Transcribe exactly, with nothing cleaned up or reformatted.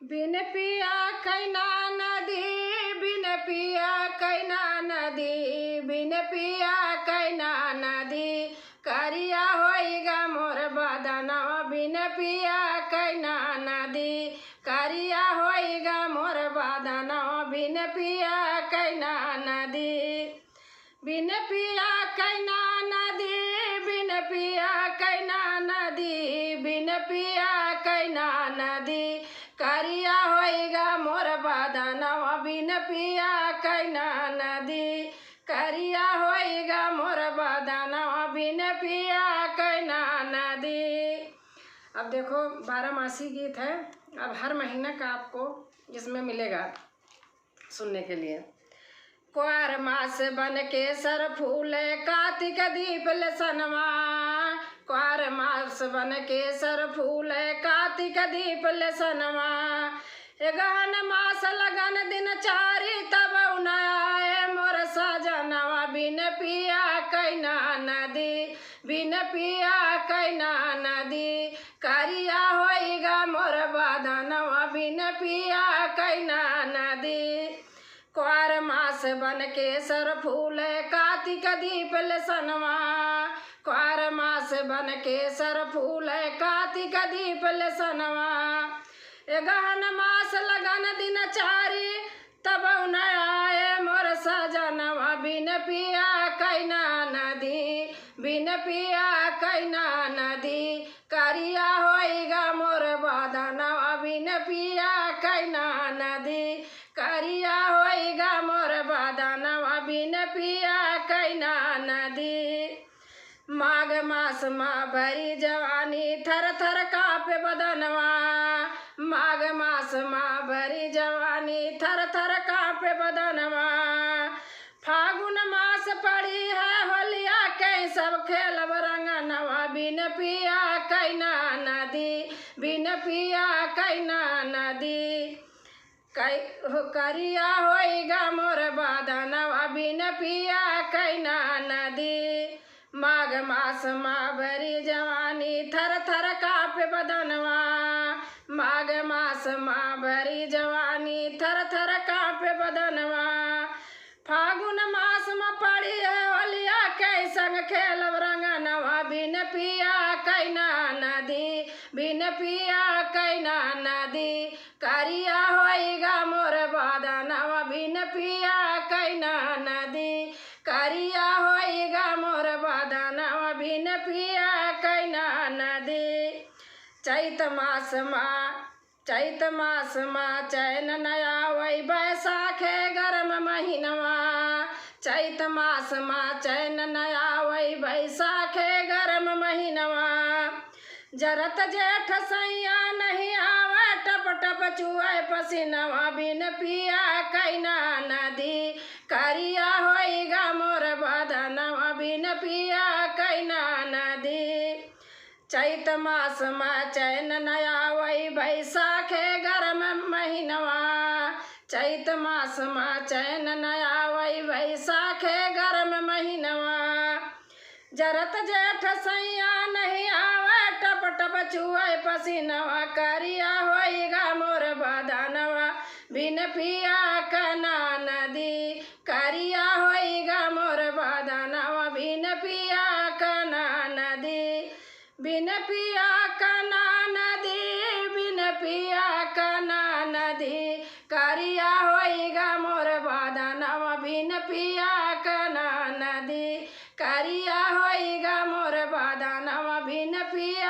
बिन पिया कैना नदी, बिन पिया कैना नदी, बिन पिया कैना नदी, करिया होइगा मोर बदनवा। बिन पिया कैना नदी, करिया होइगा मोर बदनवा। बिन पिया कैना नदी, बिन पिया कैना नदी, बिन पिया कैना नदी, बिन पिया कैना नदी, करिया होइगा मोर बदनवा। बिन पिया कैना नदी, करिया होइगा मोर बदनवा। बिन पिया कैना नदी। अब देखो, बारह मासी गीत है। अब हर महीना का आपको इसमें मिलेगा सुनने के लिए। क्वार मास बन केसर फूले, कातिक दीप लेसनवा। क्वार मास बन केसर फूले, कातिक दीप लेसनवा। ए गहन मास लगन दिन चारी, तब उन आए मोर सजनवा। बिन पिया कैना नदी, बिन पिया कैना नदी, करिया होइगा मोर बदनवा। बिन पिया कैना नदी, क्वार मास बन केसर फूले, कातिक दीप लेसनवा। क्वार मास बन केसर फूले, कातिक दीप लेसनवा। ए गहन मास लगन दिन चारी, तब उन आए मोर सजनवा। बिन पिया कैना नदी, बिन पिया कैना नदी, करिया होइगा मोर बदनवा। बिन पिया कैना नदी, करिया होइगा मोर बदनवा। बिन पिया कैना नदी, माघ मास मा बरी जवानी, थर थर कांपे बदनवा। माघ मास मा बरी जवानी, थर थर कांपे बदनवा। फागुन मास पड़ी है होलिया के, सब खेलब रंगनवा। बिन पिया कैना नदी, बिन पिया कैना नदी, कै-, हो करिया होइगा मोर बदनवा। बिन पिया कैना नदी, माघ मास मा बरी जवानी, थर थर कांपे बदनवा। माघ मास मा बरी जवानी, थर थर कांपे बदनवा। फागुन मास मा पड़ी है होलिया के, संग खेलब रंगनवा। बिन पिया कैना नदी, बिन पिया कैना नदी, करिया होइगा मोर बदनवा। बिन पिया कैना नदी, करिया होइगा मोर बदनवा। बिन पिया कैना नदी, चैत मास मा, चैत मास मा चैन न आवै, बैसाखे गरम महीनवा। चैत मास मा चैन न आवै, बैसाखे गरम महीनवा। जरत जेठ सैया नहीं आवै, टप टप चुअै पसीनवा। बिन पिया कैना नदी, करिया होइगा मोर बदनवा। बिन पिया कैना नदी, चैत मास मा चैन न आवै, बैसाखे गरम महीनवा। चैत मास मा चैन न आवै, बैसाखे गरम महीनवा। जरत जेठ सैया नहीं आवै, टप टप चुअै पसीनवा। करिया होइगा मोर बदनवा, बिन पिया कैना नदी, करिया होइगा मोर बदनवा। बिन पिया कैना नदी, बिन पिया कैना नदी, बिन पिया कैना नदी, करिया होइगा मोर बदनवा। बिन पिया कैना नदी, करिया होइगा मोर बदनवा। बिन पिया